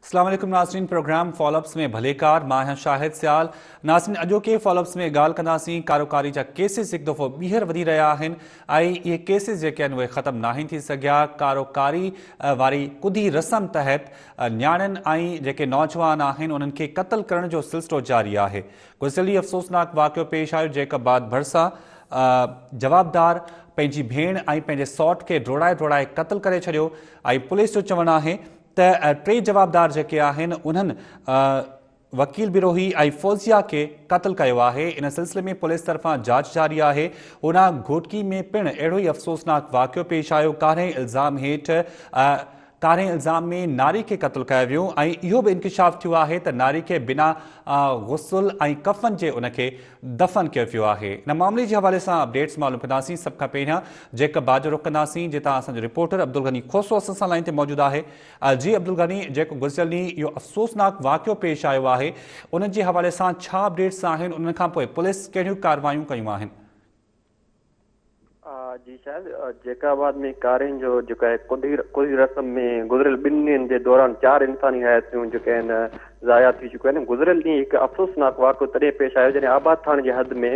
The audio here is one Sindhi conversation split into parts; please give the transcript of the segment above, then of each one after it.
اسلام عليڪم ناظرين پروگرام فالو اپس ۾ ڀليڪار مان آهيان شاهد سيال ناظرين اڄوڪي فالو اپس ۾ ڳالهه ڪنداسين ڪاروڪاري جا ڪيسز هڪ دفعو ٻيهر وڌي رهيا آهن ۽ اهي ڪيسز جيڪي آهن اهي ختم ناهن ٿي سگهيا ڪاروڪاري واري ڪڌي رسم تحت نياڻين ۽ جيڪي نوجوان آهن انهن کي قتل ڪرڻ جو سلسلو جاري آهي گذريل ڏينهن افسوسناڪ واقعو پيش آيو جيڪب آباد ڀرسان جوابدار پنهنجي ڀيڻ ۽ پنهنجي سئوٽ کي ڊوڙائي ڊوڙائي قتل ڪري ڇڏيو ۽ پوليس جو چوڻ آهي ته ٽي جوابدار جيڪي آهن انهن وڪيل بروهي ۽ فوزيا کي قتل ڪيو آهي ان سلسلي ۾ پوليس طرفان جاچ جاري آهي هوڏانهن گهوٽڪي ۾ پڻ اهڙو ئي افسوسناڪ واقعو پيش آيو ڪارنهن الزام هيٺ ڪارنهن الزام ۾ ناري کي قتل ڪيو ويو ۽ اهو به انڪشاف ٿيو آهي ته ناري کي بنا غسل ۽ ڪفن جي ان کي دفن ڪيو ويو آهي. ان معاملي جي حوالي سان اپڊيٽس معلوم ڪنداسين. سڀ کان پهريان جيڪب آباد جو رخ ڪنداسين جتان اسان جو رپورٽر عبدالغني کوسو اسان سان لائين تي موجود آهي. جي عبدالغني جيڪو گذريل ڏينهن اهو افسوسناڪ واقعو پيش آيو آهي ان جي حوالي سان ڇا اپڊيٽس آهن انهن کان پوء پوليس ڪهڙيون ڪارروايون ڪيون آهن؟ جي شاهد جيڪب آباد ۾ ڪارين جو جيڪو آهي ڪڌي رسم ۾ گذريل ٻن ڏينهن جي دوران چار انساني حياتيون جيڪي آهن ضايع ٿي چڪيون آهن گذريل ڏينهن هڪ افسوسناڪ واقعو تڏهن پيش آيو جڏهن آباد ٿاڻي جي حد ۾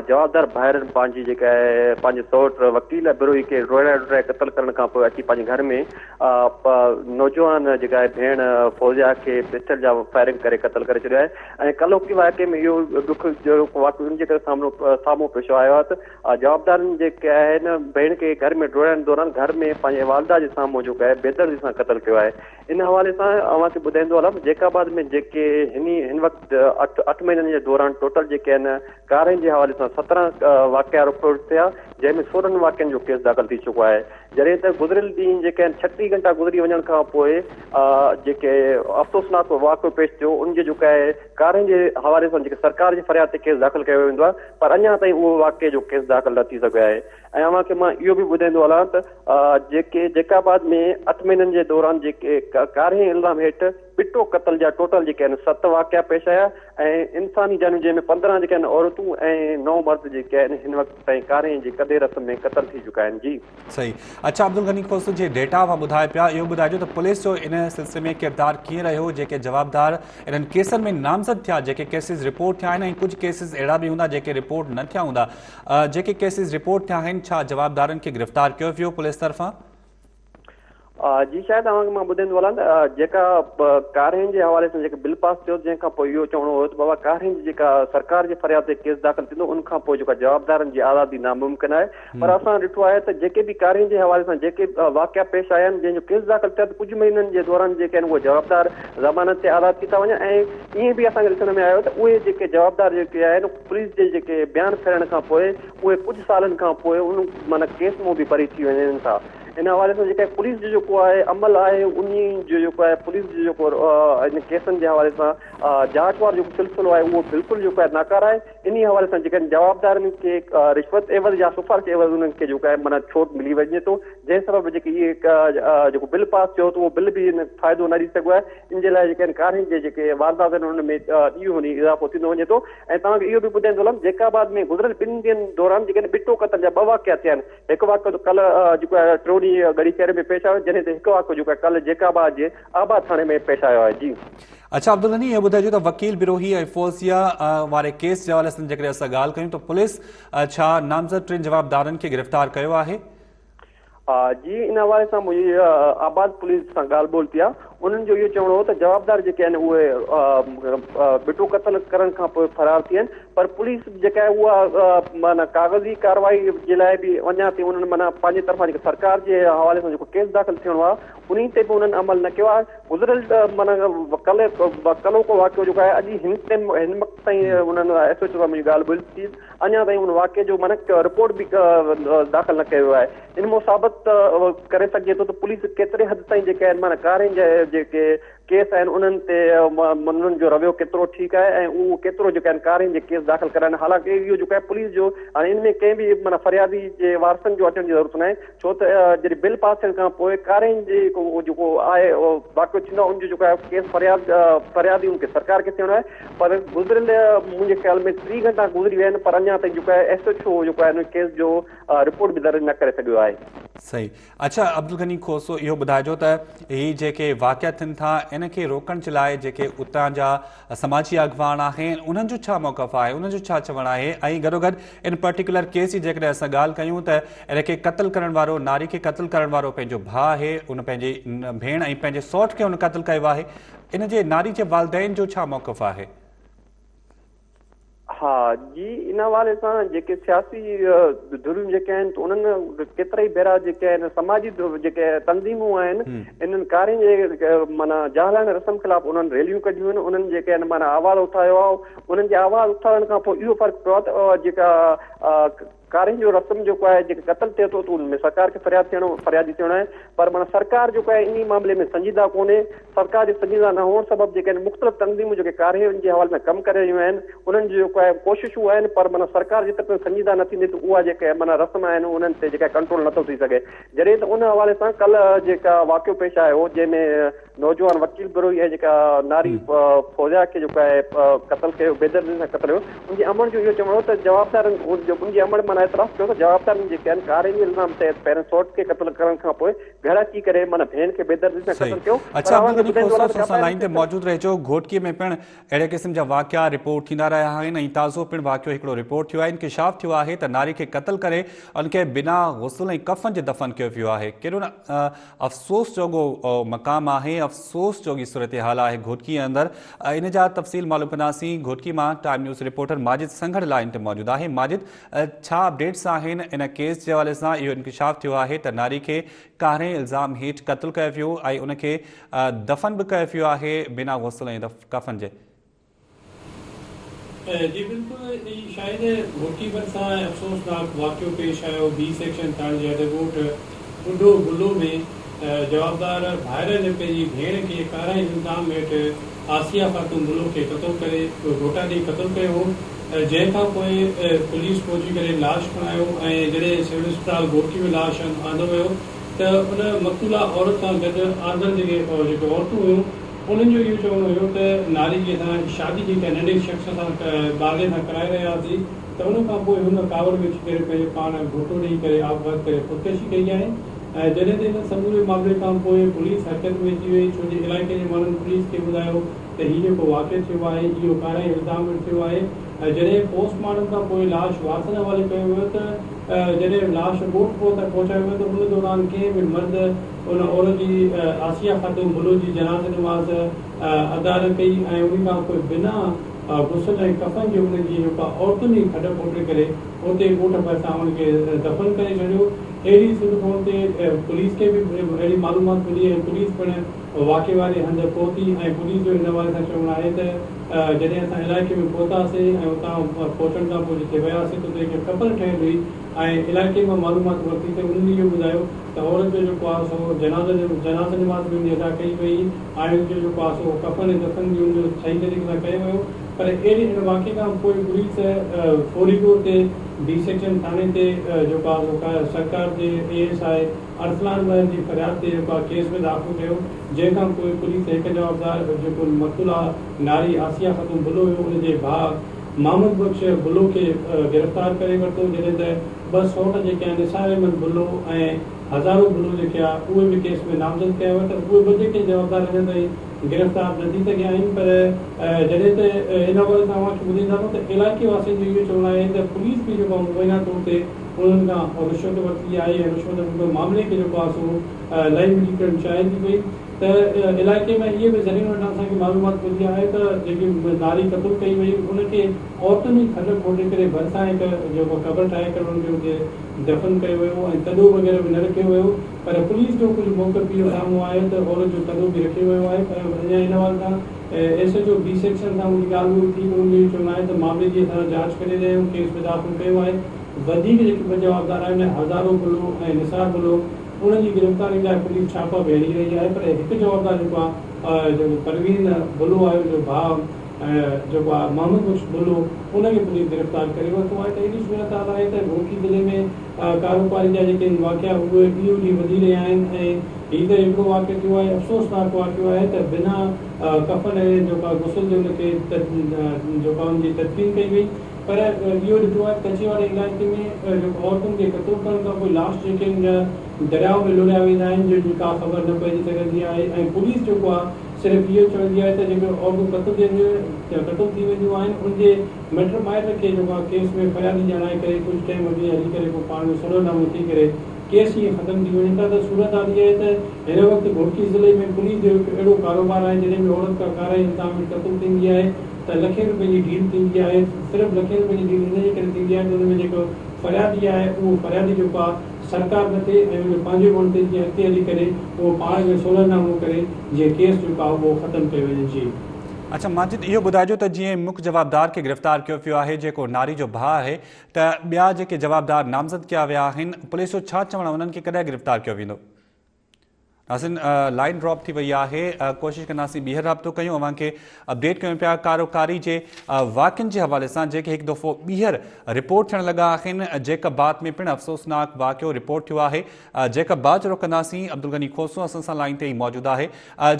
جوابدار ڀائرن پنهنجي جيڪا آهي پنهنجي سئوٽ وڪيل بروهي کي روڙائي روڙائي قتل ڪرڻ کان پوء اچي پنهنجي گهر ۾ نوجوان جيڪا آهي ڀيڻ فوزيا کي پسٽل جا فائرنگ ڪري قتل ڪري ڇڏيو آهي ۽ ڪلهوڪي واقعي ۾ اهو ڏک جهڙو واقعو ان جي ڪري سامهون پيش آيو آهي ته جوابدارن جيڪي آهن ڀيڻ کي گهر ۾ ڊوڙائڻ دوران گهر ۾ پنهنجي والده جي سامهون جيڪو آهي بيدردي سان قتل ڪيو آهي ان حوالي سان اوهان کي ٻڌائيندو هلان ته جيڪب آباد ۾ جيڪي هن هن وقت اٺ مهينن جي دوران ٽوٽل جيڪي آهن ڪارين جي حوالي سان 17 واقعا رپورٽ ٿيا جنهن ۾ 16 واقعن جو ڪيس داخل ٿي چڪو آهي جڏهن ته گذريل ڏينهن جيڪي آهن 36 گهنٽا گذري وڃڻ کان پوء جيڪي افسوسناڪ واقعو پيش ٿيو ان جي جيڪو آهي ڪارين جي حوالي سان جيڪي سرڪار جي فرياد تي ڪيس داخل ڪيو ويندو آهي پر اڃا تائين اهو واقعي جو ڪيس داخل نه ٿي سگهيو آهي ۽ اوهان کي مان اهو به ٻڌائيندو هلان ته جيڪي جيڪب آباد ۾ اٺ مهينن جي دوران جيڪي ڪارنهن الزام هيٺ ٻٽو قتل جا ٽوٽل جيڪي آهن ست واقعا پيش آيا ۽ انساني جانيون جنهن ۾ 15 جيڪي آهن عورتون ۽ نو مرد جيڪي آهن هن وقت تائين ڪارنهن جي ڪڌي رسم ۾ قتل ٿي چڪا آهن جي. صحيح اڇا عبدالغني کوسو جي ڊيٽا اوهان ٻڌائي پيا اهو ٻڌائجو ته پوليس جو ان سلسلي ۾ ڪردار ڪيئن رهيو جيڪي جوابدار انهن ڪيسن ۾ نامزد ٿيا جيڪي ڪيسز رپورٽ ٿيا آهن ۽ ڪجهه ڪيسز اهڙا به هوندا جيڪي رپورٽ نه ٿيا هوندا جيڪي ڪيسز رپورٽ ٿيا آهن ڇا جوابدارن کي گرفتار ڪيو ويو پوليس طرفان؟ جي شايد اوهان کي مان ٻڌائيندو هلان ته جيڪا ڪارنهن جي حوالي سان جيڪا بل پاس ٿيو جنهن کان پوء اهو چوڻو هيو ته بابا ڪارنهن جي جيڪا سرڪار جي فرياد تي ڪيس داخل ٿيندو ان کان پوء جيڪا جوابدارن جي آزادي ناممڪن آهي پر اسان ڏٺو آهي ته جيڪي به ڪارنهن جي حوالي سان جيڪي واقعا پيش آيا آهن جنهن جو ڪيس داخل ٿيا ته ڪجهه مهينن جي دوران جيڪي آهن اهي جوابدار ضمانت تي آزاد ٿي ٿا وڃن ۽ ائين به اسان کي ڏسڻ ۾ آيو ته اهي جيڪي جوابدار جيڪي آهن پوليس جي جيڪي بيان ڦيرڻ کان پوء اهي ڪجهه سالن کان پوء ان معنيٰ ڪيس مون به بري ٿي وڃن ٿا. ان حوالي سان جيڪا پوليس جو جيڪو آهي عمل آهي انهي جو جيڪو آهي پوليس جو جيڪو ان ڪيسن جي حوالي سان جاچ وارو جيڪو سلسلو آهي اهو بلڪل جيڪو آهي ناڪاره آهي انهي حوالي سان جيڪڏهن جوابدارن کي رشوت عيوض يا سفارش عيوض انهن کي جيڪو آهي معنيٰ ڇوٽ ملي وڃي ٿو جنهن سبب جيڪي اهي جيڪو بل پاس ٿيو ته اهو بل به ان فائدو نه ڏئي سگهيو آهي ان جي لاء جيڪي آهن ڪارين جي جيڪي واردات آهن انهن ۾ ڏينهون ڏينهن اضافو ٿيندو وڃي ٿو ۽ توهان کي اهو به ٻڌائيندو هلان جيڪب آباد ۾ گذريل ٻن ڏينهن دوران جيڪي آهن ٻٽو قتل جا ٻه واقعا ٿيا آهن هڪ واقعو ته ڪلهه جيڪو آهي ٽيون ڏينهن ڳڙهي شهر ۾ پيش آيو جڏهن ته هڪ واقعو جيڪو آهي ڪلهه جيڪب آباد جي آباد ٿاڻي ۾ پيش آيو آهي جي. اڇا عبدالغني اهو ٻڌائجو ته وڪيل بروهي ۽ فوزيه واري ڪيس جي حوالي سان جيڪڏهن اسان ڳالهه ڪيون ته پوليس ڇا نامزد ٽن جوابدارن کي گرفتار ڪيو آهي؟ جي ان حوالي سان منهنجي آباد پوليس سان ڳالهه ٻولهه ٿي آهي انهن جو اهو چوڻ هو ته جوابدار جيڪي آهن اهي ٻٽو قتل ڪرڻ کان پوء فرار ٿي ويا آهن پر پوليس جيڪا آهي اها معنيٰ ڪاغذي ڪارروائي جي لاء به اڃا تائين انهن معنيٰ پنهنجي طرفان جيڪو سرڪار جي حوالي سان جيڪو ڪيس داخل ٿيڻو آهي انهي تي به انهن عمل نه ڪيو آهي گذريل معنيٰ ڪلهه ڪلهوڪو واقعو جيڪو آهي اڄ هن ٽائيم هن وقت تائين انهن ايس ايڇ او سان منهنجي ڳالهه ٻولهه ٿي اڃا تائين ان واقعي جو معنيٰ رپورٽ به داخل نه ڪيو ويو آهي ان مان ثابت ڪري سگهجي ٿو ته پوليس ڪيتري حد تائين جيڪي آهن معنيٰ ڪارين جا جيڪي ڪيس آهن انهن تي انهن جو رويو ڪيترو ٺيڪ آهي ۽ اهو ڪيترو جيڪو آهن ڪارين جي ڪيس داخل ڪرائن حالانڪه اهو جيڪو آهي پوليس جو هاڻي ان ۾ ڪنهن به معنيٰ فريادي جي وارثن جو اچڻ جي ضرورت ناهي ڇو ته جڏهن بل پاس ٿيڻ کان پوء ڪارين جي جيڪو آهي واقعو ٿيندو آهي ان جو جيڪو آهي ڪيس فرياد فريادي ان کي سرڪار کي ٿيڻو آهي پر گذريل منهنجي خيال ۾ 30 گهنٽا گذري ويا آهن پر اڃا تائين جيڪو آهي ايس ايڇ او جيڪو آهي ان ڪيس جو رپورٽ به درج نه ڪري سگهيو آهي. صحيح اڇا عبدالغني کوسو اهو ٻڌائجو ته هي جيڪي واقعا ٿين ٿا ان کي روڪڻ جي لاء جيڪي اتان جا سماجي اڳواڻ آهن انهن جو ڇا موقف آهي انهن جو ڇا چوڻ آهي ۽ گڏوگڏ ان پرٽيڪولر ڪيس جي جيڪڏهن اسان ڳالهه ڪيون ته ان کي قتل ڪرڻ وارو ناري کي قتل ڪرڻ وارو پنهنجو ڀاء آهي ان پنهنجي ڀيڻ ۽ پنهنجي سئوٽ کي ان قتل ڪيو آهي ان جي ناري جي والدين جو ڇا موقف آهي؟ ها جي ان حوالي سان جيڪي سياسي ڌريون جيڪي آهن ته انهن ڪيترا ئي ڀيرا جيڪي آهن سماجي جيڪي تنظيمون آهن انهن ڪارين جي معنيٰ جاهلاڻي رسم خلاف انهن ريليون ڪڍيون آهن انهن جيڪي آهن معنيٰ آواز اٿايو آهي انهن جي آواز اٿارڻ کان پوء اهو فرق پيو آهي ته جيڪا ڪارين جو رسم جيڪو آهي جيڪي قتل ٿئي ٿو ته ان ۾ سرڪار کي فرياد ٿيڻو فريادي ٿيڻو آهي پر معنيٰ سرڪار جيڪو آهي انهي معاملي ۾ سنجيده ڪونهي سرڪار جي سنجيده نه هئڻ سبب جيڪي آهن مختلف تنظيمون جيڪي ڪارين جي حوالي سان ڪم ڪري رهيون آهن انهن جون جيڪو آهي ڪوششون آهن پر معنيٰ سرڪار جيتري تائين سنجيده نه ٿيندي ته اها جيڪي معنيٰ رسم آهن انهن تي جيڪا ڪنٽرول نٿو ٿي سگهي جڏهن ته ان حوالي سان ڪلهه جيڪا واقعو پيش آيو جنهن ۾ نوجوان وڪيل بروهي ۽ جيڪا ناري فوزيا کي جيڪو آهي قتل ڪيو بيدردي سان قتل ڪيو ان جي امڙ جو اهو چوڻ هو ته جوابدارن ان جي امڙ معنيٰ اعتراف ڪيو ته جوابدارن جيڪي آهن ڪارين جي الزام تحت پهرين سئوٽ کي قتل ڪرڻ کان پوء گهر اچي ڪري معنيٰ ڀيڻ کي بيدردي سان قتل ڪيو اڇا عبدالغني کوسو اسان لائين تي موجود رهجو گهوٽڪي ۾ پڻ اهڙي قسم جا واقعا رپورٽ ٿيندا رهيا آهن ۽ تازو پڻ واقعو هڪڙو رپورٽ ٿيو آهي انڪشاف ٿيو آهي ته ناري کي قتل ڪري ان کي بنا غسل ۽ ڪفن جي دفن ڪيو ويو آهي ڪيڏو نه افسوس جوڳو مقام آهي افسوس جوڳي صورتحال آهي گهوٽڪي اندر ان جا تفصيل معلوم ڪنداسين گهوٽڪي مان time news reporter Majid Sanghar line تي موجود آهي ماجد ڇا اپڊيٽس آهن ان ڪيس جي حوالي سان اهو انڪشاف ٿيو آهي ته ناري کي ڪاري الزام هيٺ قتل ڪيو ويو ۽ ان کي دفن به ڪيو ويو آهي بنا غسل ۽ ڪفن جي. جي بلڪل هي شاهد گهوٽڪي ڀرسان افسوسناڪ واقعو پيش آيو بي سيڪشن ٿاڻي جي حد ڳوٺ ٻڍو بلو ۾ جوابدار ڀائرن پنهنجي ڀيڻ کي ڪارائين الزام هيٺ آسيه خاتون بلو کي قتل ڪري گهوٽا ڏئي قتل ڪيو هو جنهن کان پوء پوليس پهچي ڪري لاش کڻايو ۽ جڏهن سول اسپتال گهوٽڪي ۾ لاش آندو ويو ته ان مقتوله عورت سان گڏ آندل جيڪي جيڪي عورتون هيون انهن جو اهو چوڻ هيو ته ناري جي اسان شادي جيڪا ننڍي شخص سان ٻارڙي سان ڪرائي رهيا هئاسين ته ان کان پوء هن ڪاوڙ ۾ اچي ڪري پنهنجو پاڻ گهوٽو ڏئي ڪري آپگهات ڪري خودڪشي ڪئي آهي ۽ جڏهن ته ان سموري معاملي کان پوء پوليس حرڪت ۾ اچي وئي ڇو جي علائقي جي ماڻهن پوليس کي ٻڌايو ته هي جيڪو واقعو ٿيو آهي اهو ڪارائين الزام هيٺ ٿيو آهي ۽ جڏهن پوسٽ مارٽم کان پوء لاش وارثن حوالي ڪيو ويو ته جڏهن لاش ڳوٺ پهچايو ويو ته ان دوران ڪنهن به مرد ان عورت جي آسيه خاتون بلو جي جنازي نماز ادا نه ڪئي ۽ ان کان پوء بنا غسل ۽ ڪفن جي ان جي جيڪا عورتن جي کڏ کوٽي ڪري اتي ڳوٺ ڀرسان ان کي دفن ڪري ڇڏيو. اهڙي سڌ پوڻ تي پوليس کي به اهڙي معلومات ملي ۽ پوليس پڻ واقعي واري هنڌ پهتي ۽ پوليس جو ان حوالي سان چوڻ آهي ته جڏهن اسان علائقي ۾ پهتاسين ۽ اتان پهچڻ کان پوء جتي وياسين ته اتي هڪ قبر ٺهيل هئي ۽ علائقي مان معلومات ورتي ته انهن اهو ٻڌايو ته عورت جو جيڪو آهي سو جنازه جنازه نماز به ان جي ادا ڪئي وئي ۽ ان جو جيڪو آهي سو ڪفن ۽ دفن به ان جو صحيح طريقي سان ڪيو ويو پر اهڙي ان واقعي کان پوء پوليس فوري طور تي بي سيڪشن ٿاڻي تي جيڪو آهي سو سرڪار جي اي ايس I Arsalan مهر جي فرياد تي جيڪو آهي ڪيس به داخل ڪيو جنهن کان پوء پوليس هڪ جوابدار جيڪو مقتوله ناري آسيه خاتون بلو هيو ان جي ڀاء محمد بخش بلو کي گرفتار ڪري ورتو جڏهن ته ٻه سئوٽ جيڪي آهن نثار احمد بلو ۽ هزارو بلو جيڪي آهي اهي به ڪيس ۾ نامزد ڪيا ويا ته اهي ٻه جيڪي جوابدار اڃا تائين گرفتار نه ٿي سگهيا آهن پر جڏهن ته ان حوالي سان اوهان کي ٻڌائيندا هلون ته علائقي واسين جو اهو چوڻ آهي ته پوليس به جيڪو آهي مبينا طور تي انهن کان رشوت ورتي آهي ۽ رشوت وٺندڙ معاملي کي جيڪو آهي سو لئي مٽي ڪرڻ چاهي ٿي پئي ته علائقي ۾ اهي به ذريعن وٽان اسان کي معلومات ملي آهي ته جيڪي ناري قتل ڪئي وئي ان کي عورتن ئي کڏ کوٽي ڪري ڀرسان هڪ جيڪو قبر ٺاهي ڪري ان کي اتي دفن ڪيو ويو ۽ تڏو وغيره به نه رکيو ويو پر پوليس جو ڪجهه موقف اهو سامهون آيو ته عورت جو تڏو به رکيو ويو آهي پر اڃا ان حوالي سان S H O B section سان منهنجي ڳالهه ٻولهه ٿي ته ان جو اهو چوڻ آهي ته معاملي جي اسان جاچ ڪري رهيا آهيون ڪيس به داخل ڪيو آهي وڌيڪ جيڪي ٻه جوابدار آهن هزارو بلو ۽ نثار بلو انهن جي گرفتاري لاء پوليس ڇاپا به هڻي رهي آهي پر هڪ جوابدار جيڪو آهي جيڪو پروين بلو آهي ان جو ڀاء جيڪو آهي محمد بخش بلو ان کي پوليس گرفتار ڪري ورتو آهي ته اهڙي صورتحال آهي ته گهوٽڪي ضلعي ۾ ڪاروباري جا جيڪي آهن واقعا اهي ڏينهون ڏينهن وڌي رهيا آهن ۽ هي ته هڪڙو واقعو ٿيو آهي افسوسناڪ واقعو آهي ته بنا ڪفن ۽ جيڪو آهي غسل جي ان کي جيڪو آهي ان جي تدفين ڪئي وئي پر اهو ڏٺو آهي ڪچي واري علائقي ۾ جيڪو عورتن کي قتل ڪرڻ کان پوء لاش جيڪي ان جا درياء ۾ لڙهيا ويندا آهن جنهن جي ڪا خبر نه پئجي سگهندي آهي ۽ پوليس جيڪو آهي صرف اهو چوندي آهي ته جيڪي عورتون قتل ٿينديون قتل ٿي وينديون آهن ان جي مٽ مائٽ کي جيڪو آهي ڪيس ۾ فريادي ڄاڻائي ڪري ڪجهه ٽائيم اڳي هلي ڪري پوء پاڻ ۾ صلح نامو ٿي ڪري ڪيس ائين ختم ٿي وڃن ٿا ته صورتحال اها آهي ته هن وقت گهوٽڪي ضلعي ۾ پوليس جو هڪ اهڙو ڪاروبار آهي جڏهن به عورت ڪا ڪاري الزام هيٺ قتل ٿيندي آهي ته لکين روپين جي ڊيل ٿيندي آهي صرف لکين روپين جي ڊيل ان جي ڪري ٿيندي آهي ته ان ۾ جيڪو فريادي آهي اهو فريادي جيڪو آهي سرڪار نه ٿئي ۽ ان جو پنهنجو ماڻهو ٿئي جيئن اڳتي هلي ڪري اهو پاڻ ۾ صلح نامو ڪري جيئن ڪيس جيڪو آهي اهو ختم ڪيو وڃي جي. اڇا ماجد اهو ٻڌائجو ته جيئن مک جوابدار کي گرفتار ڪيو ويو آهي جيڪو ناري جو ڀاء آهي ته ٻيا جيڪي جوابدار نامزد ڪيا ويا آهن پوليس جو ڇا چوڻ آهي انهن کي ڪڏهن گرفتار ڪيو ويندو؟ ناظرين لائين ڊراپ ٿي وئي آهي ڪوشش ڪنداسين ٻيهر رابطو ڪيون اوهان کي اپڊيٽ ڪيون پيا ڪاروڪاري جي واقعن جي حوالي سان جيڪي هڪ دفعو ٻيهر رپورٽ ٿيڻ لڳا آهن جيڪب آباد ۾ پڻ افسوسناڪ واقعو رپورٽ ٿيو آهي جيڪب آباد جو رخ ڪنداسين عبدالغني کوسو اسان سان لائين تي ئي موجود آهي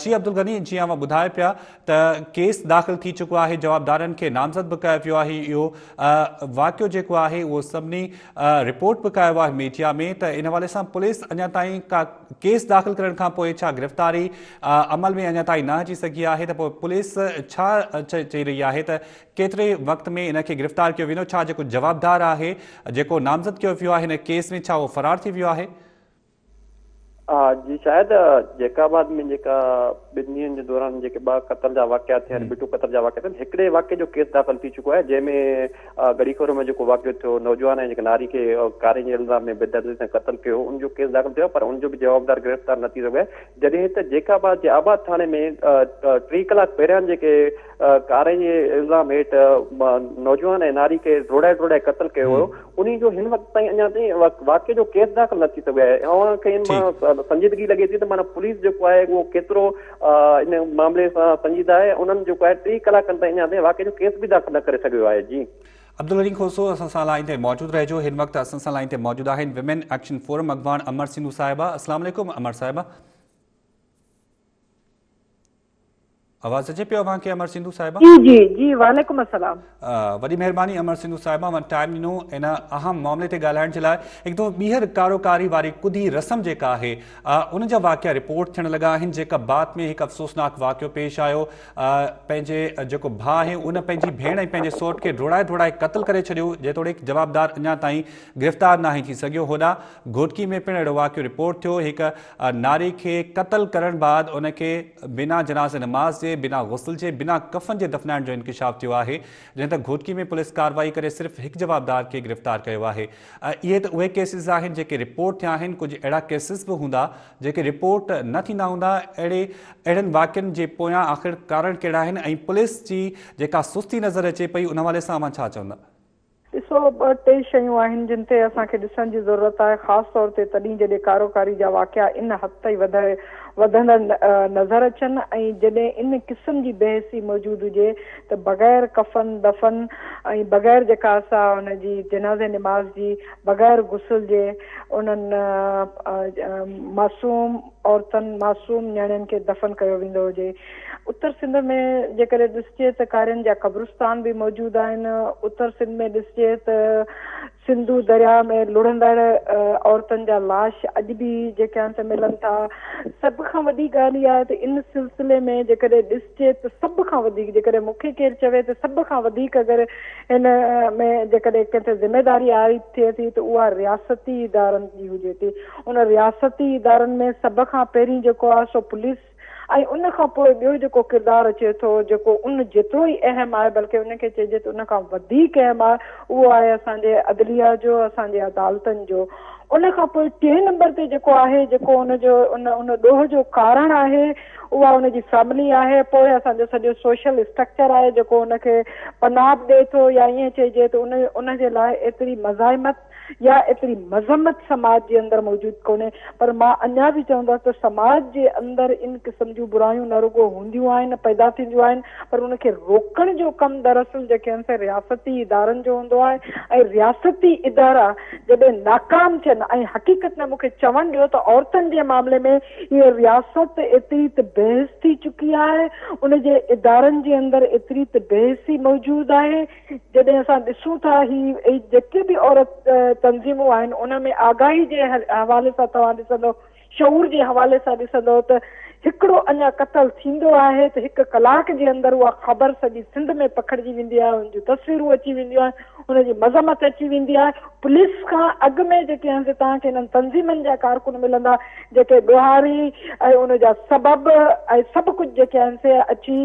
جي عبدالغني جيئن اوهان ٻڌايو پيا ته ڪيس داخل ٿي چڪو آهي جوابدارن کي نامزد به ڪيو ويو آهي اهو واقعو جيڪو آهي اهو سڀني رپورٽ به ڪيو آهي ميڊيا ۾ ته ان حوالي سان پوليس اڃا تائين ڪا ڪيس داخل ڪرڻ کان پوء ڇا گرفتاري عمل ۾ اڃا تائين نه اچي سگهي آهي ته پوء پوليس ڇا چئي رهي آهي ته ڪيتري وقت ۾ ان کي گرفتار ڪيو ويندو ڇا جيڪو جوابدار آهي جيڪو نامزد ڪيو ويو آهي هن ڪيس ۾ ڇا اهو فرار ٿي ويو آهي؟ ها جي شايد جيڪب آباد ۾ جيڪا ٻن ڏينهن جي دوران جيڪي ٻه قتل جا واقعا ٿيا آهن ٻٽو قتل جا واقعا ٿيا آهن هڪڙي واقعي جو ڪيس داخل ٿي چڪو آهي جنهن ۾ ڳڙهي خيرو ۾ جيڪو واقعو ٿيو نوجوان ۽ جيڪي ناري کي ڪاري جي الزام ۾ بيدردي سان قتل ڪيو ان جو ڪيس داخل ٿيو آهي پر ان جو به جوابدار گرفتار نه ٿي سگهيو آهي جڏهن ته جيڪب آباد جي آباد ٿاڻي ۾ ٽي ڪلاڪ پهريان جيڪي ڪاري جي الزام هيٺ نوجوان ۽ ناري کي ڊوڙائي ڊوڙائي قتل ڪيو ويو انهي جو هن وقت تائين اڃا تائين واقعي جو ڪيس داخل نه ٿي سگهيو آهي. اوهان کي ان مان سنجيدگي لڳي ٿي ته معنيٰ پوليس جيڪو آهي اهو ڪيترو ان معاملي سان سنجيده آهي انهن جيڪو آهي ٽي ڪلاڪن تائين اڃا تائين واقعي جو ڪيس به داخل نه ڪري سگهيو آهي جي. عبدالغني کوسو اسان سان لائين تي موجود رهجو هن وقت اسان سان لائين تي موجود آهن ويمن ايڪشن فورم اڳواڻ امر سنڌو صاحبه السلام عليڪم امر صاحبه. آواز اچي پيو اوهان کي امر سنڌو صاحبه؟ جي جي جي وعليڪم السلام. وڏي مهرباني امر سنڌو صاحبه اوهان ٽائيم ڏنو ان اهم معاملي تي ڳالهائڻ جي لاء هڪ دفعو ٻيهر ڪاروڪاري واري ڪڌي رسم جيڪا آهي ان جا واقعا رپورٽ ٿيڻ لڳا آهن جيڪب آباد ۾ هڪ افسوسناڪ واقعو پيش آيو پنهنجي جيڪو ڀاء آهي ان پنهنجي ڀيڻ ۽ پنهنجي سوٽ کي ڊوڙائي ڊوڙائي قتل ڪري ڇڏيو جيتوڻيڪ جوابدار اڃا تائين گرفتار ناهي ٿي سگهيو هوڏانهن گهوٽڪي ۾ پڻ اهڙو واقعو رپورٽ ٿيو هڪ ناري کي قتل ڪرڻ بعد ان کي بنا جنازي نماز جي، بنا غسل جي، بنا ڪفن جي دفنائڻ جو انڪشاف ٿيو آهي، جڏهن ته گهوٽڪي ۾ پوليس ڪارروائي ڪري صرف هڪ جوابدار کي گرفتار ڪيو آهي. اهي ته اهي ڪيسز آهن جيڪي رپورٽ ٿيا آهن، ڪجهه اهڙا ڪيسز به هوندا جيڪي رپورٽ نه ٿيندا هوندا، اهڙي اهڙن واقعن جي پويان آخر ڪارڻ ڪهڙا آهن ۽ پوليس جي جيڪا سستي نظر اچي پئي ان حوالي سان اوهان ڇا چوندا؟ ڏسو ٻه ٽي شيون آهن جن تي اسان کي ڏسڻ جي ضرورت آهي خاص طور تي تڏهن جڏهن ڪاروڪاري جا واقعا ان حد تائين وڌندڙ نظر اچن ۽ جڏهن ان قسم جي بي حسي موجود هجي ته بغير ڪفن دفن ۽ بغير جيڪا سا ان جي جنازي نماز جي بغير غسل جي انهن معصوم عورتن معصوم نياڻين کي دفن ڪيو ويندو هجي. اتر سنڌ ۾ جيڪڏهن ڏسجي ته ڪارين جا قبرستان به موجود آهن. اتر سنڌ ۾ ڏسجي ته سنڌو درياء ۾ لڙهندڙ عورتن جا لاش اڄ به جيڪي آهن سي ملن ٿا. سڀ کان وڏي ڳالهه اها آهي ته ان سلسلي ۾ جيڪڏهن ڏسجي ته سڀ کان وڌيڪ جيڪڏهن مون کي ڪير چوي ته سڀ کان وڌيڪ اگر هن ۾ جيڪڏهن ڪنهن تي ذميواري عائد ٿئي ٿي ته اها رياستي ادارن جي هجي ٿي. ان رياستي ادارن ۾ سڀ کان پهرين جيڪو آهي سو پوليس ۽ ان کان پوء ٻيو جيڪو ڪردار اچي ٿو جيڪو ان جيترو ئي اهم آهي بلڪه ان کي چئجي ته ان کان وڌيڪ اهم آهي اهو آهي اسان جي عدليه جو اسان جي عدالتن جو ان کان پوء ٽئين نمبر تي جيڪو آهي جيڪو ان جو ان ان ڏوهه جو ڪارڻ آهي اها ان جي فيملي آهي پوء اسان جو سڄو سوشل اسٽرڪچر آهي جيڪو ان کي پناهه به ڏئي ٿو يا ائين چئجي ته ان ان جي لاء ايتري مزاحمت يا ايتري مذمت سماج جي اندر موجود ڪونهي پر مان اڃا به چوندس ته سماج جي اندر ان قسم جون برايون نه رڳو هونديون آهن پيدا ٿينديون آهن پر ان کي روڪڻ جو ڪم دراصل جيڪي آهن سي رياستي ادارن جو هوندو آهي ۽ رياستي ادارا جڏهن ناڪام ٿين ۽ حقيقت ۾ مون کي چوڻ ڏيو ته عورتن جي معاملي ۾ هيء رياست ايتري ته بي حس ٿي چڪي آهي ان جي ادارن جي اندر ايتري ته بي حسي موجود آهي جڏهن اسان ڏسون ٿا هي جيڪي به عورت تنظيمون آهن ان ۾ آگاهي جي حوالي سان توهان ڏسندو، شعور جي حوالي سان ڏسندو ته هڪڙو اڃا قتل ٿيندو آهي ته هڪ ڪلاڪ جي اندر اها خبر سڄي سنڌ ۾ پکڙجي ويندي آهي، ان جون تصويرون اچي وينديون آهن، ان جي مذمت اچي ويندي آهي. پوليس کان اڳ ۾ جيڪي آهن سي توهان کي انهن تنظيمن جا ڪارڪن ملندا جيڪي ڏوهاري ۽ ان جا سبب ۽ سڀ ڪجهه جيڪي آهن سي اچي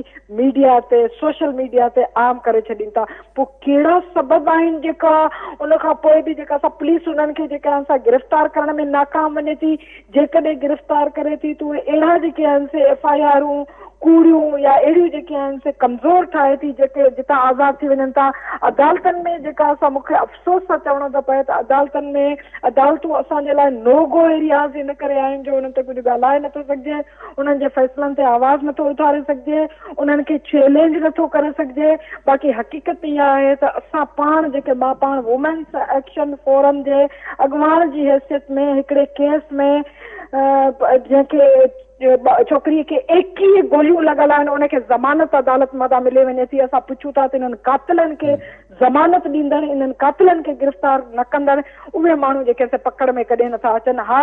ميڊيا تي سوشل ميڊيا تي عام ڪري ڇڏين ٿا. پوء ڪهڙا سبب آهن جيڪا ان کان پوء به جيڪا سا پوليس انهن کي جيڪا آهن سا گرفتار ڪرڻ ۾ ناڪام وڃي ٿي. جيڪڏهن گرفتار ڪري ٿي ته اهي اهڙا جيڪي آهن سي ايف I آرون ڪوڙيون يا اهڙيون جيڪي آهن سي ڪمزور ٺاهي ٿي جيڪي جتان آزاد ٿي وڃن ٿا. عدالتن ۾ جيڪا اسان مون کي افسوس سان چوڻو ٿو پئي ته عدالتن ۾ عدالتون اسان جي لاء نو گو ايرياز ان ڪري آهن جو انهن تي ڪجهه ڳالهائي نٿو سگهجي، انهن جي فيصلن تي آواز نٿو اٿاري سگهجي، انهن کي چئلينج نٿو ڪري سگهجي. باقي حقيقت اها آهي ته اسان پاڻ جيڪي مان پاڻ وومينس ايڪشن فورم جي اڳواڻ جي حيثيت ۾ هڪڙي ڪيس ۾ جنهن کي ڇوڪري کي 21 گوليون لڳل آهن ان کي ضمانت عدالت مٿان ملي وڃي ٿي. اسان پڇون ٿا ته انهن قاتلن کي ضمانت ڏيندڙ انهن قاتلن کي گرفتار نه ڪندڙ اهي ماڻهو جيڪي سي پڪڙ ۾ ڪڏهن نٿا اچن. ها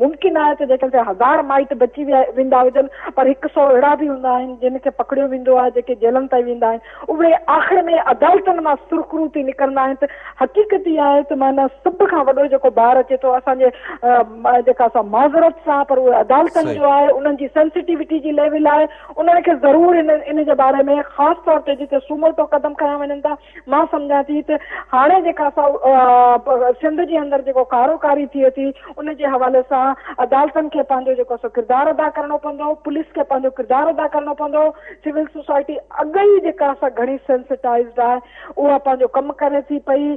ممڪن آهي ته جيڪي سي هزار مائٽ بچي ويندا هجن پر هڪ سو اهڙا به هوندا آهن جن کي پڪڙيو ويندو آهي جيڪي جيلن تائين ويندا آهن اهي آخر ۾ عدالتن مان سرخرو ٿي نڪرندا آهن ته حقيقت اها آهي ته معنيٰ سڀ کان وڏو جيڪو بار اچي ٿو اسان جي جيڪا سا معذرت سان پر اهي عدالتن جو آهي انهن جي سينسيٽيوٽي جي ليول آهي انهن کي ضرور ان ان جي باري ۾ خاص طور تي جتي سوموٽو قدم کنيا وڃن ٿا مان سمجهان ٿي ته هاڻي جيڪا سا سنڌ جي اندر جيڪو ڪارو ڪاري ٿئي ٿي ان جي حوالي سان عدالتن کي پنهنجو جيڪو سو ڪردار ادا ڪرڻو پوندو پوليس کي پنهنجو ڪردار ادا ڪرڻو پوندو سول سوسائٽي اڳ ئي جيڪا سا گهڻي سينسٽائزڊ آهي اها پنهنجو ڪم ڪري ٿي پئي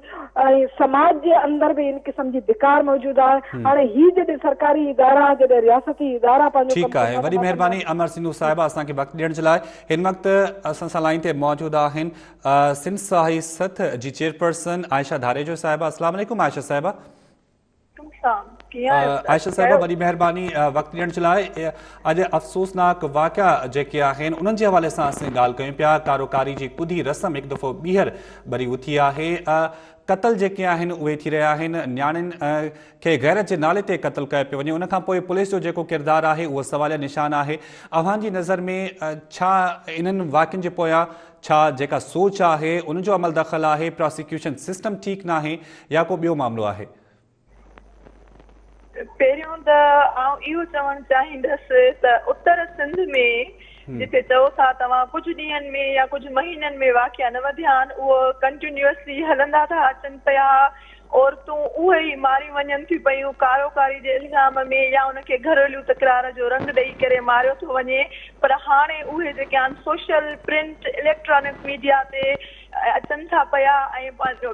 ۽ سماج جي اندر به ان قسم جي ڌڪار موجود آهي هاڻي هي جڏهن سرڪاري ادارا جڏهن رياستي ادارا پنهنجو ڪم ٺيڪ آهي ڪندا وڏي ته مان مهرباني سمجهان امر سنڌو صاحبه اسان کي وقت ڏيڻ جي لاء هن وقت اسان سان لائين تي موجود آهن سنڌ سهائي سٿ جي چيئرپرسن عائشه ڌاريجو صاحبه السلام عليڪم عائشه صاحبه. عائشه صاحبه وڏي مهرباني وقت ڏيڻ جي لاء اڄ افسوسناڪ واقعا جيڪي آهن انهن جي حوالي سان اسين ڳالهه ڪيون پيا ڪاروڪاري جي ڪڌي رسم هڪ دفعو ٻيهر ٻري اٿي آهي قتل جيڪي آهن اهي ٿي رهيا آهن نياڻين کي غيرت جي نالي تي قتل ڪيو پيو وڃي ان کان پوء پوليس جو جيڪو ڪردار آهي اهو سواليه نشان آهي اوهان جي نظر ۾ ڇا انهن واقعن جي پويان ڇا جيڪا سوچ آهي ان جو عمل دخل آهي پراسيڪيوشن سسٽم ٺيڪ ناهي يا ڪو ٻيو معاملو آهي؟ پهريون ته آئون اهو چوڻ چاهيندس ته اتر سنڌ ۾ جتي چئو ٿا توهان ڪجهه ڏينهن ۾ يا ڪجهه مهينن ۾ واقعا نه وڌيا آهن اهو ڪنٽينيوسلي هلندا ٿا اچن پيا عورتون اهي ئي ماريون وڃن ٿيون پيون ڪارو ڪاري جي الزام ۾ يا ان کي گهريلو تڪرار جو رنگ ڏئي ڪري ماريو ٿو وڃي پر هاڻي اهي جيڪي آهن سوشل پرنٽ اليڪٽرانڪ ميڊيا تي اچن ٿا پيا ۽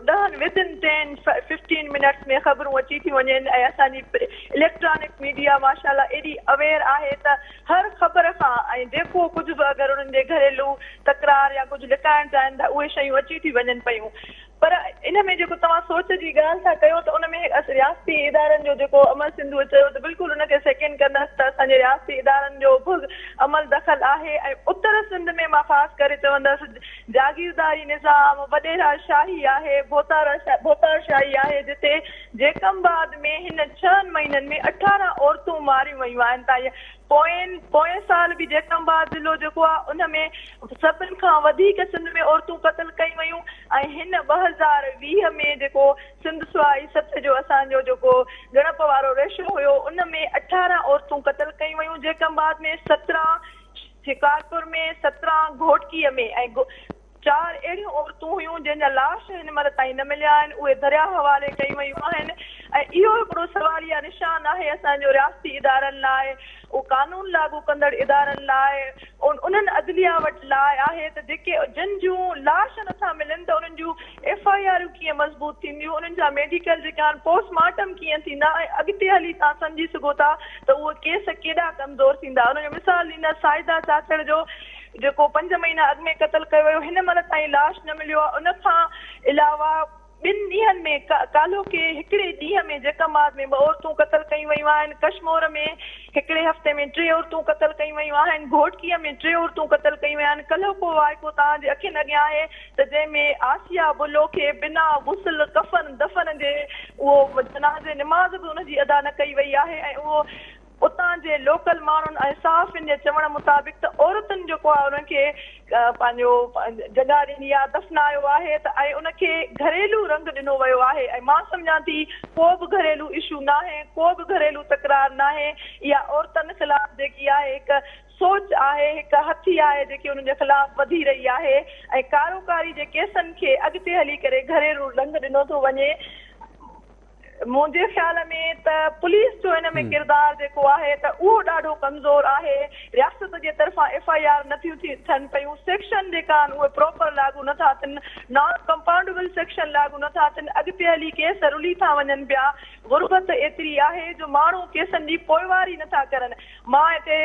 ڏهن ودن ٽين ففٽين منٽس ۾ خبرون اچي ٿيون وڃن ۽ اسان جي اليڪٽرانڪ ميڊيا ماشاء الله ايڏي اويئر آهي ته هر خبر کان ۽ جيڪو ڪجهه به اگر انهن جي گهريلو تڪرار يا ڪجهه لڪائڻ چاهين ٿا اهي شيون اچي ٿي وڃن پيون پر ان ۾ جيڪو توهان سوچ جي ڳالهه ٿا ڪيو ته ان ۾ رياستي ادارن جو جيڪو امر سنڌوء چيو ته بلڪل ان کي سيڪنڊ ڪندس ته اسان جي رياستي ادارن جو به عمل دخل آهي ۽ اتر سنڌ ۾ مان خاص ڪري چوندس جاگيرداري نظام وڏيرا شاهي آهي ڀوتار شاهي آهي جتي جيڪب آباد ۾ هن ڇهن مهينن ۾ 18 عورتون ماريون ويون آهن تان پوئين پوئين سال به جيڪب آباد ضلعو جيڪو آهي ان ۾ سڀن کان وڌيڪ سنڌ ۾ عورتون قتل ڪيون ويون ۽ هن 2020 ۾ جيڪو سنڌ سهائي سٿ جو اسان جو جيڪو ڳڻپ وارو ريشو هيو ان ۾ 18 عورتون قتل ڪيون ويون جيڪب آباد ۾ 17 شڪارپور ۾ 17 گهوٽڪي ۾ ۽ چار اهڙيون عورتون هيون جنهن جا لاش هن مهل تائين نه مليا آهن اهي درياهه حوالي ڪيون ويون آهن ۽ اهو هڪڙو سواليه نشان آهي اسان جو رياستي ادارن لاء اهو قانون لاڳو ڪندڙ ادارن لاء انهن عدليه وٽ لاء آهي ته جيڪي جن جون لاش نٿا ملن ته انهن جون ايف I آرون ڪيئن مضبوط ٿينديون انهن جا ميڊيڪل جيڪا آهن پوسٽ مارٽم ڪيئن ٿيندا ۽ اڳتي هلي توهان سمجهي سگهو ٿا ته اهي ڪيس ڪيڏا ڪمزور ٿيندا ان جو مثال ڏيندس ساجده چاچڙ جو جيڪو پنج مهينا اڳ ۾ قتل ڪيو ويو هن مهل تائين لاش نه مليو آهي ان کان علاوه. ٻن ڏينهن ۾ ڪالهوڪي هڪڙي ڏينهن ۾ جيڪب آباد ۾ ٻه عورتون قتل ڪيون ويون آهن، ڪشمور ۾ هڪڙي هفتي ۾ ٽي عورتون قتل ڪيون ويون آهن، گهوٽڪيء ۾ ٽي عورتون قتل ڪيون ويون آهن، ڪلهوڪو واقعو توهان جي اکين اڳيان آهي ته جنهن ۾ آسيا بلو کي بنا غسل، ڪفن، دفن جي اهو جنازي نماز به ان جي ادا نه ڪئي وئي آهي ۽ اهو اتان جي لوڪل ماڻهن ۽ صحافين جي چوڻ مطابق ته عورتن جيڪو آهي انهن کي پنهنجو جڳهه ڏني آهي دفنايو آهي ته ۽ ان کي گهريلو رنگ ڏنو ويو آهي ۽ مان سمجهان ٿي ڪو به گهريلو اشو ناهي ڪو به گهريلو تڪرار ناهي اها عورتن خلاف جيڪي آهي هڪ سوچ آهي هڪ هٿي آهي جيڪي انهن جي خلاف وڌي رهي آهي ۽ ڪاروڪاري جي ڪيسن کي اڳتي هلي ڪري گهريلو رنگ ڏنو ٿو وڃي. منهنجي خيال ۾ ته پوليس جو ان ۾ ڪردار جيڪو آهي ته اهو ڏاڍو ڪمزور آهي، رياست جي طرفان ايف I R نٿيون ٿين پيون، سيڪشن جيڪا آهن اهي پراپر لاڳو نٿا ٿين، نان ڪمپائونڊبل سيڪشن لاڳو نٿا ٿين، اڳتي هلي ڪيس رلي ٿا وڃن پيا، غربت ايتري آهي جو ماڻهو ڪيسن جي پوئواري نٿا ڪرن، مان هتي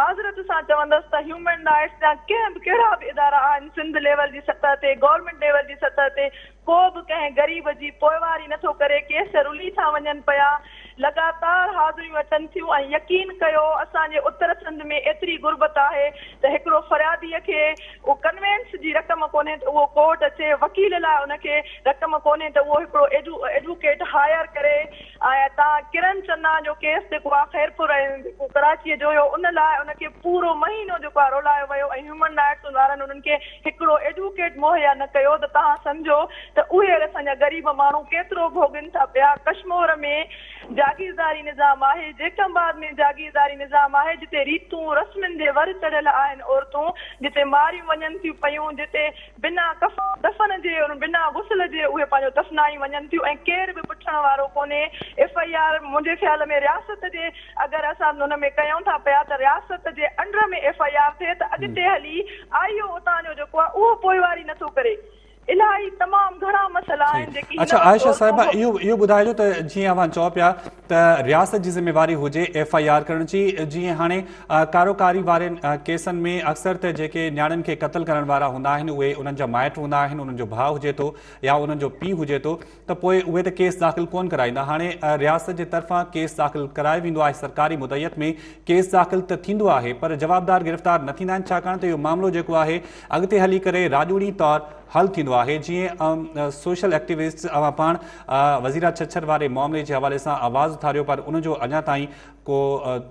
معذرت سان چوندس ته هيومن رائيٽس جا ڪنهن به ڪهڙا به ادارا آهن سنڌ ليول جي سطح تي، گورنمينٽ ليول جي سطح تي ڪو به ڪنهن غريب جي پوئواري نٿو ڪري، ڪيس رلي ٿا وڃن پيا، لڳاتار حاضريون اچن ٿيون ۽ يقين ڪيو اسان جي اتر سنڌ ۾ ايتري غربت آهي ته هڪڙو فرياديء کي اهو ڪنوينس جي رقم ڪونهي ته اهو ڪورٽ اچي، وڪيل لاء ان کي رقم ڪونهي ته اهو هڪڙو ايڊووڪيٽ هائر ڪري ۽ تان ڪرن چنا جو ڪيس جيڪو آهي خيرپور ۽ جيڪو ڪراچيء جو هيو ان لاء ان کي پورو مهينو جيڪو آهي رولايو ويو ۽ هيومن رائٽس وارن انهن کي هڪڙو ايڊووڪيٽ مهيا نه ڪيو ته توهان سمجهو ته اهي اسان جا غريب ماڻهو ڪيترو ڀوڳين ٿا پيا. ڪشمور ۾ جاگيرداري نظام آهي، جيڪب آباد ۾ جاگيرداري نظام آهي جتي ريتون رسمن جي ور چڙهيل آهن عورتون جتي ماريون وڃن ٿيون پيون جتي بنا ڪفن دفن جي بنا غسل جي اهي پنهنجو دفنايون وڃن ٿيون ۽ ڪير به پڇڻ وارو ڪونهي ايف I R منهنجي خيال ۾ رياست جي اگر اسان ان ۾ ڪيون ٿا پيا ته رياست جي انڊر ۾ ايف I R ٿئي ته اڳتي هلي آء او اتان جو جيڪو آهي اهو پوئواري نٿو ڪري الاهي تمام گهڻا مسئلا آهن جيڪي هن اڇا وقت عائشه صاحبه عورتون اهو اهو ٻڌائجو ته جيئن اوهان چئو پيا ته رياست جي ذميواري هجي ايف I R ڪرڻ جي جيئن هاڻي ڪاروڪاري وارن ڪيسن ۾ اڪثر ته جيڪي نياڻين کي قتل ڪرڻ وارا هوندا آهن اهي انهن جا مائٽ هوندا آهن انهن جو ڀاء هجي ٿو يا انهن جو پيء هجي ٿو ته پوء اهي ته ڪيس داخل ڪونه ڪرائيندا، هاڻي رياست جي طرفان ڪيس داخل ڪرايو ويندو آهي، سرڪاري مدعيت ۾ ڪيس داخل ته ٿيندو آهي پر جوابدار گرفتار نه ٿيندا آهن ڇاڪاڻ ته اهو معاملو جيڪو آهي اڳتي هلي ڪري راڄوڻي طور حل ٿيندو آهي جيئن سوشل ايڪٽيوسٽس اوهان پاڻ وزيرا ڇڇر واري معاملي جي حوالي سان آواز اٿاريو پر ان جو اڃا تائين ڪو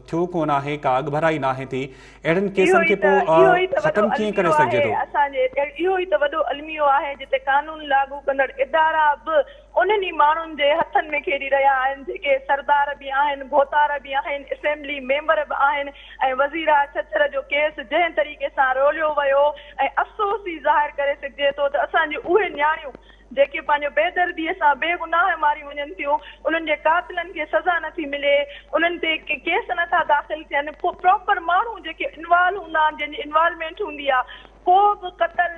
ٿيو ڪونه آهي ڪا اڳڀرائي ناهي ٿي اهڙن اهو ڪيسن ئي کي ته پوء اهو ئي ته وڏو ختم ڪيئن ڪري الميو سگهجي آهي ٿو؟ اسان جي اهو ئي ته وڏو الميو آهي جتي قانون لاڳو ڪندڙ ادارا به انهن ئي ماڻهن جي هٿن ۾ کيڏي رهيا آهن جيڪي سردار به آهن ڀوتار به آهن اسيمبلي ميمبر به آهن ۽ وزيرا ڇڇر جو ڪيس جنهن طريقي سان روليو ويو ۽ افسوس ئي ظاهر ڪري سگهجي ٿو ته اسان جون اهي نياڻيون جيڪي پنهنجو بيدرديء سان بيگناهه ماريون وڃن ٿيون، انهن جي قاتلن کي سزا نه ٿي ملي، انهن تي ڪيس نه ٿا داخل ٿين، ڪو پراپر ماڻهو جيڪي انوالو هوندا آهن، جنهن جي انوالومينٽ هوندي آهي، ڪو به قتل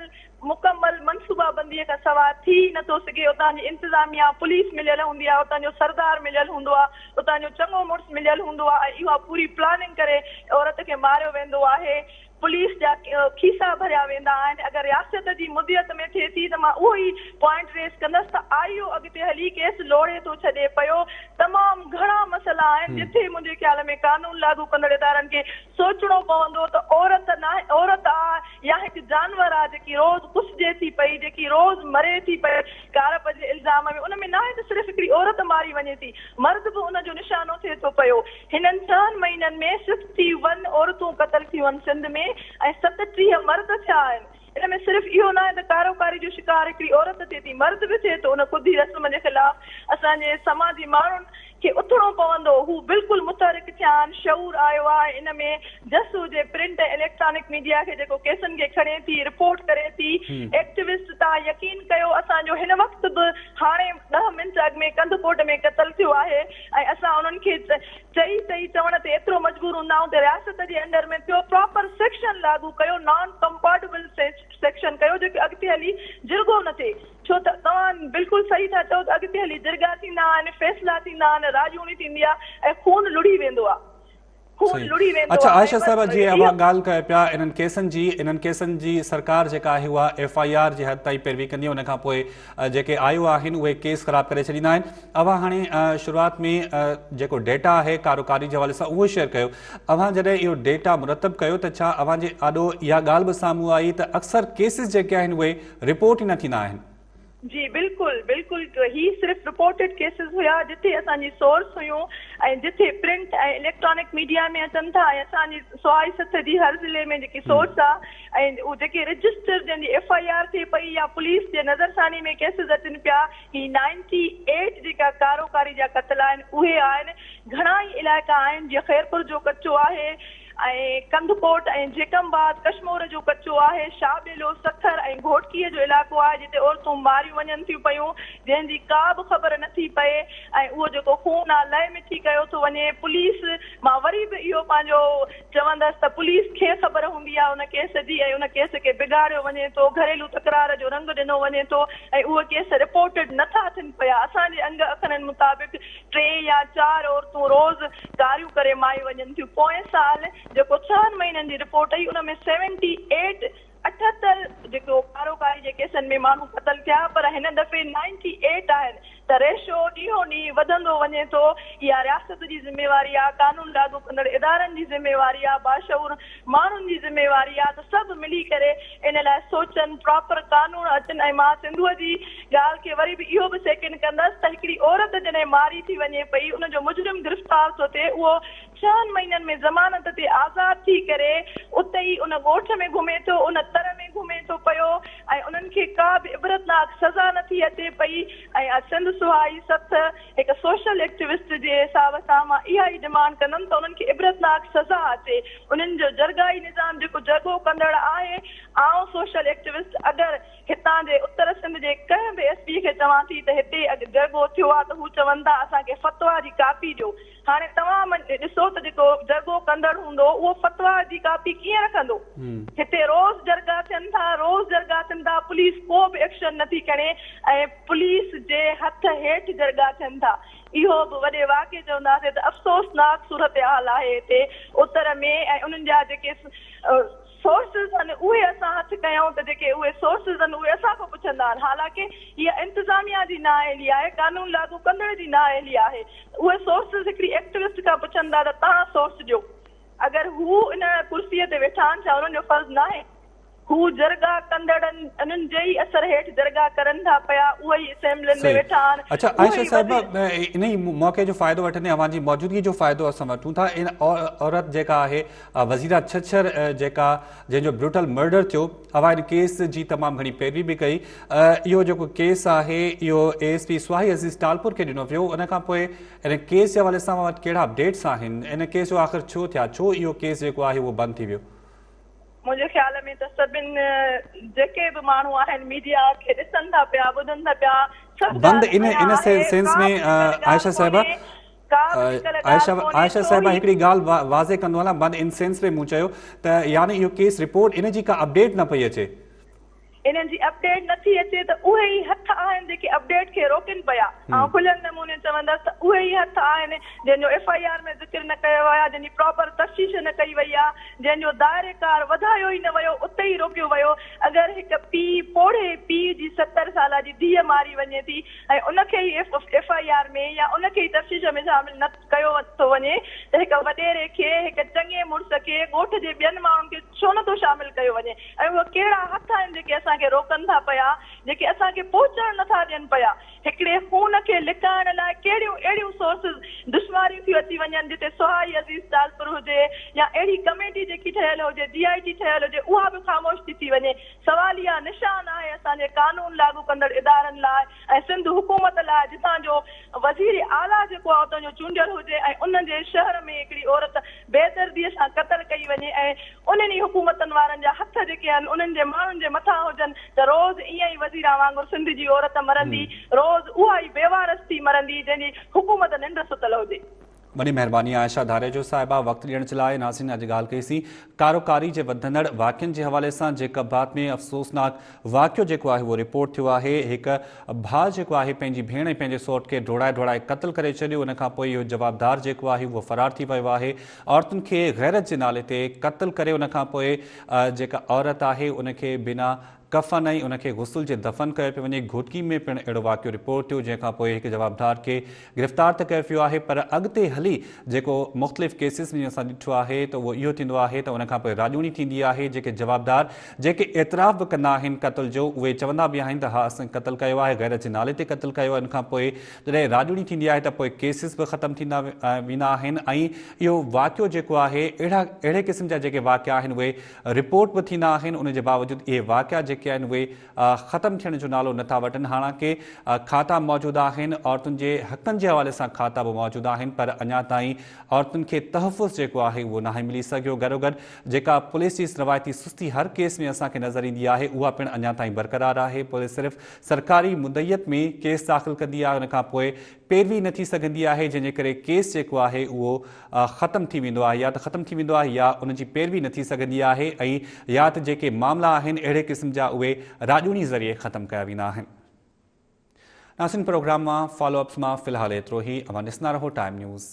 مڪمل منصوبابنديء کان سواء ٿي ئي نه ٿو سگهي، اتان جي انتظاميا، پوليس مليل هوندي آهي، اتان جو سردار مليل هوندو آهي، اتان جو چڱو مڙس مليل هوندو آهي ۽ اها پوري پلاننگ ڪري عورت کي ماريو ويندو آهي. پوليس جا کيسا ڀريا ويندا آهن اگر رياست جي مدعيت ۾ ٿئي ٿي ته مان اهو ئي پوائنٽ ريز ڪندس ته آء او اڳتي هلي ڪيس لوڙهي ٿو ڇڏي پيو تمام گهڻا مسئلا آهن جٿي منهنجي خيال ۾ قانون لاڳو ڪندڙ ادارن کي سوچڻو پوندو ته عورت ناهي عورت آ يا هڪ جانور آ جيڪي روز ڪسجي ٿي پئي جيڪي روز مري ٿي پئي ڪارپ جي الزام ۾ ان ۾ ناهي ته صرف هڪڙي عورت ماري وڃي ٿي مرد به ان جو نشانو ٿئي ٿو پيو هنن ڇهن مهينن ۾ سڪسٽي ون عورتون قتل ٿيون آهن سنڌ ۾ ۽ 37 مرد ٿيا آهن. ان ۾ صرف اهو ناهي ته ڪاروڪاري جو شڪار هڪڙي عورت ٿئي ٿي، مرد به ٿئي ٿو. ان ڪڌي رسم جي خلاف اسان جي سماجي ماڻهن کي اٿڻو پوندو. هو بلڪل متحرڪ ٿيا آهن، شعور آيو آهي ۽ ان ۾ جس هجي پرنٽ ۽ اليڪٽرانڪ ميڊيا کي جيڪو ڪيسن کي کڻي ٿي، رپورٽ ڪري ٿي. ايڪٽوسٽ توهان يقين ڪيو اسان جو هن وقت به هاڻي ڏهه منٽ اڳ ۾ ڪنڌڪوٽ ۾ قتل ٿيو آهي. ۽ اسان انهن کي چئي چئي چوڻ تي ايترو مجبور هوندا آهيون ته رياست جي انڊر ۾ ٿيو پراپر سيڪشن لاڳو ڪيو نان ڪمپائونڊبل سيڪشن ڪيو جيڪي اڳتي هلي جرڳو نه ٿئي ڇو ته توهان بلڪل صحيح ٿا چئو ته اڳتي هلي جرڳا ٿيندا آهن فيصلا ٿيندا آهن راڄوڻي ٿيندي آهي ۽ خون لڙهي ويندو آهي. خون لڙهي ويندو اڇا آهي عائشه بس صاحبه جي اهو اوهان ڳالهه ڪيو پيا انهن ڪيسن جي انهن ڪيسن جي سرڪار جيڪا آهي اها ايف I R جي حد تائين پيروي ڪندي ان کان پوء جيڪي آيو آهن اهي ڪيس خراب ڪري ڇڏيندا آهن اوهان هاڻي شروعات ۾ جيڪو ڊيٽا آهي ڪاروڪاري جي حوالي سان اهو شيئر ڪيو اوهان جڏهن اهو ڊيٽا مرتب ڪيو ته ڇا اوهان جي آڏو اها ڳالهه به سامهون آئي ته اڪثر ڪيسز جيڪي آهن اهي رپورٽ ئي نه ٿيندا آهن. جي بلڪل بلڪل هي صرف رپورٽيڊ ڪيسز هيا جتي اسان جي سورس هيون ۽ جتي پرنٽ ۽ اليڪٽرانڪ ميڊيا ۾ اچن ٿا ۽ اسان جي سهائي سٿ جي هر ضلعي ۾ جيڪي سورس آ ۽ اهي جيڪي رجسٽر جنهن جي ايف I R ٿئي پئي يا پوليس جي نظرثاني ۾ ڪيسز اچن پيا هي نائنٽي ايٽ جيڪا ڪاروڪاري جا قتل آهن اهي آهن گهڻا ئي علائقا آهن جيئن خيرپور جو ڪچو آهي ۽ ڪنڌڪوٽ ۽ جيڪب آباد، ڪشمور جو ڪچو آهي، شاهه ٻيلو، سکر ۽ گهوٽڪيء جو علائقو آهي جتي عورتون ماريون وڃن ٿيون پيون جنهن جي ڪا به خبر نه ٿي پئي ۽ اهو جيڪو خون آ لئه مٺي ڪيو ٿو وڃي پوليس مان وري به اهو پنهنجو چوندس ته پوليس کي خبر هوندي آهي ان ڪيس جي ۽ ان ڪيس کي بگاڙيو وڃي ٿو گهريلو تڪرار جو رنگ ڏنو وڃي ٿو ۽ اهي ڪيس رپورٽڊ نه ٿا ٿين پيا اسان جي انگ اکرن مطابق ٽي يا چار عورتون روز ڪاريون ڪري مايون وڃن ٿيون. پوئين سال جيڪو ڇهن مهينن جي رپورٽ هئي ان ۾ سيونٽي ايٽ، 78، جيڪو ڪارو ڪاري جي ڪيسن ۾ ماڻهو قتل ٿيا پر هن دفعي نائنٽي ايٽ آهن ته ريشو ڏينهون ڏينهن وڌندو وڃي ٿو. اها رياست جي ذميواري آهي، قانون لاڳو ڪندڙ ادارن جي ذميواري آهي، باشعور ماڻهن جي ذميواري آهي ته سڀ ملي ڪري ان لاء سوچن، پراپر قانون اچن ۽ مان سنڌوء جي ڳالهه کي وري به اهو به سيڪنڊ ڪندس ته هڪڙي عورت جڏهن ماري ٿي وڃي پئي ان جو مجرم گرفتار ٿو ٿئي اهو ڇهن مهينن ۾ ضمانت تي آزاد ٿي ڪري اتي ئي ان ڳوٺ ۾ گهمي ٿو ان تر ۾ گهمي ٿو پيو ۽ انهن کي ڪا به عبرتناڪ سزا نه ٿي اچي پئي ۽ سنڌ سهائي سٿ هڪ سوشل ايڪٽيوسٽ جي حساب سان مان اها ئي ڊمانڊ ڪندم ته انهن کي عبرتناڪ سزا اچي انهن جو جرڳائي نظام جيڪو جرڳو ڪندڙ آهي آئون سوشل ايڪٽيوسٽ اگر هتان جي اتر سنڌ جي ڪنهن به ايس پي کي چوان ٿي ته هتي اڳ جرڳو ٿيو آهي ته هو چون ٿا اسان کي فتويٰ جي ڪاپي ڏيو هاڻي توهان ڏسو ته جيڪو جرڳو ڪندڙ هوندو اهو فتويٰ جي ڪاپي ڪيئن رکندو؟ هتي روز جرڳا ٿين ٿا، روز جرڳا ٿين ٿا، پوليس ڪو به ايڪشن نٿي کڻي ۽ پوليس جي هٿ هيٺ جرڳا ٿين ٿا. اهو به وڏي واڪي چونداسين ته افسوسناڪ صورتحال آهي هتي اتر ۾ ۽ انهن جا جيڪي سورسز آهن اهي اسان هٿ ڪيائون ته جيڪي اهي سورسز آهن اهي اسان کان پڇندا آهن حالانڪه هيء انتظاميا جي نااهلي آهي قانون لاڳو ڪندڙ جي نااهلي آهي اهي سورسز هڪڙي ايڪٽوسٽ کان پڇن ٿا ته توهان سورس ڏيو اگر هو ان ڪرسي تي ويٺا آهن ڇا انهن جو فرض ناهي هو جرڳا ڪندڙن انهن جي ئي اثر هيٺ جرڳا ڪرن ٿا پيا اهي ئي اسيمبلين ۾ ويٺا آهن اڇا اهي عائشه ئي صاحبه وزير انهي موقعي جو فائدو وٺندي اوهان جي موجودگي جو فائدو اسان وٺون ٿا ان عورت جيڪا آهي وزيرا ڇڇر جيڪا جنهن جو بروٽل مرڊر ٿيو اوهان ان ڪيس جي تمام گهڻي پيروي به ڪئي اهو جيڪو ڪيس آهي اهو اي ايس پي سهائي عزيز ٽالپور کي ڏنو ويو ان کان پوء ان ڪيس جي حوالي سان اوهان وٽ ڪهڙا اپڊيٽس آهن ان ڪيس جو آخر ڇو ٿيا ڇو اهو ڪيس جيڪو آهي اهو بند ٿي ويو. منهنجي خيال ۾ ته سڀن جيڪي به ماڻهو آهن ميڊيا کي ڏسن ٿا پيا ٻڌن ٿا پيا سڀ بند ڳالهه ان عيان ان آهي سينس ڪا ۾ به لڪل ڳالهه عائشه صاحبه ڪونهي ڪا به لڪل ڳالهه ڪونهي عائشه ڇو صاحبه هي هڪڙي ڳالهه واضح ڪندو هلان بند ان سينس ۾ مون چيو ته يعني اهو ڪيس رپورٽ ان جي ڪا اپڊيٽ نه پئي اچي. انهن جي اپڊيٽ نه ٿي اچي ته اهي ئي هٿ آهن جيڪي اپڊيٽ کي روڪين پيا. آئون کليل نموني چوندس ته اهي ئي هٿ آهن جنهن جو ايف I R ۾ ذڪر نه ڪيو ويو آهي، جنهن جي پراپر تفتيش نه ڪئي وئي آهي، جنهن جو دائري ڪار وڌايو ئي نه ويو اتي ئي روڪيو ويو. اگر هڪ پيء پوڙهي پيء جي 70 سالا جي ڌيء ماري وڃي ٿي ۽ ان کي ئي ايف I R ۾ يا ان کي ئي تفتيش ۾ شامل نه ڪيو ٿو وڃي ته هڪ وڏيري کي، هڪ چڱي مڙس کي، ڳوٺ جي ٻين ماڻهن کي ڇو نه ٿو شامل ڪيو وڃي ۽ اهي ڪهڙا هٿ آهن جيڪي اسان کي روڪن ٿا پيا، جيڪي اسان کي پهچڻ نه ٿا ڏين پيا. هڪڙي خون کي لڪائڻ لاء ڪهڙيون اهڙيون سورسز دشواريون ٿيون اچي وڃن جتي سهائي عزيز ٽالپر هجي يا اهڙي ڪميٽي جيڪي ٺهيل هجي، جي آء ٽي ٺهيل هجي اها به خاموش ٿي ٿي وڃي. سواليه نشان آهي اسان جي قانون لاڳو ڪندڙ ادارن لاء ۽ سنڌ حڪومت لاء جتان جو وزير اعليٰ جيڪو آهي اتان جو چونڊيل هجي ۽ ان جي شهر ۾ هڪڙي عورت بيدردي سان قتل ڪئي وڃي ۽ انهن ئي حڪومتن وارن جا هٿ جيڪي آهن انهن جي ماڻهن جي مٿان هجن ته روز ائين ئي وزيران وانگر سنڌ جي عورت مرندي روز اها ئي بيوارث ٿي مرندي جنهن جي حڪومت ننڊ ستل هجي. وڏي مهرباني عائشه ڌاريجو صاحبه وقت ڏيڻ جي لاء. ناظرين اڄ ڳالهه ڪئي سين ڪاروڪاري جي وڌندڙ واقعن جي حوالي سان جيڪب آباد ۾ افسوسناڪ واقعو جيڪو آهي اهو رپورٽ ٿيو آهي هڪ ڀاء جيڪو آهي پنهنجي ڀيڻ ۽ پنهنجي سئوٽ کي ڊوڙائي ڊوڙائي قتل ڪري ڇڏيو ان کان پوء اهو جوابدار جيڪو آهي اهو فرار ٿي ويو آهي عورتن کي غيرت جي نالي تي قتل ڪري ان کان پوء جيڪا عورت آهي ان کي بنا ڪفن ۽ ان کي غسل جي دفن ڪيو پيو وڃي، گهوٽڪي ۾ پڻ اهڙو واقعو رپورٽ ٿيو جنهن کان پوء هڪ جوابدار کي گرفتار ته ڪيو ويو آهي پر اڳتي هلي جيڪو مختلف ڪيسز ۾ اسان ڏٺو آهي ته اهو اهو ٿيندو آهي ته ان کان پوء راڄوڻي ٿيندي آهي جيڪي جوابدار جيڪي اعتراف به ڪندا آهن قتل جو اهي چوندا به آهن ته ها اسان قتل ڪيو آهي غيرت جي نالي تي قتل ڪيو آهي ان کان پوء جڏهن راڄوڻي ٿيندي آهي ته پوء ڪيسز به ختم ٿيندا ويندا آهن ۽ اهو واقعو جيڪو آهي اهڙا اهڙي قسم جا جيڪي واقعا آهن اهي رپورٽ به ٿيندا آهن ان جي باوجود اهي واقعا جيڪي آهن اهي ختم ٿيڻ جو نالو نٿا وٺن حالانڪه کاتا موجود آهن عورتن جي حقن جي حوالي سان کاتا به موجود آهن پر اڃا تائين عورتن کي تحفظ جيڪو آهي اهو ناهي ملي سگهيو گڏوگڏ جيڪا پوليس جي روايتي سستي هر ڪيس ۾ اسان کي نظر ايندي آهي اها پڻ اڃا تائين برقرار آهي پوليس صرف سرڪاري مدعيت ۾ ڪيس داخل ڪندي آهي ان کان پوء پيروي نه ٿي سگهندي آهي جنهن جي ڪري ڪيس جيڪو آهي اهو ختم ٿي ويندو آهي يا ته ختم ٿي ويندو آهي يا ان جي پيروي نه ٿي سگهندي آهي ۽ يا ته جيڪي معاملا آهن اهڙي قسم جا اهي راڄوڻي ذريعي ختم ڪيا ويندا آهن. ناظرين پروگرام مان فالو اپس مان في الحال ايترو ئي اوهان ڏسندا رهو ٽائيم نيوز.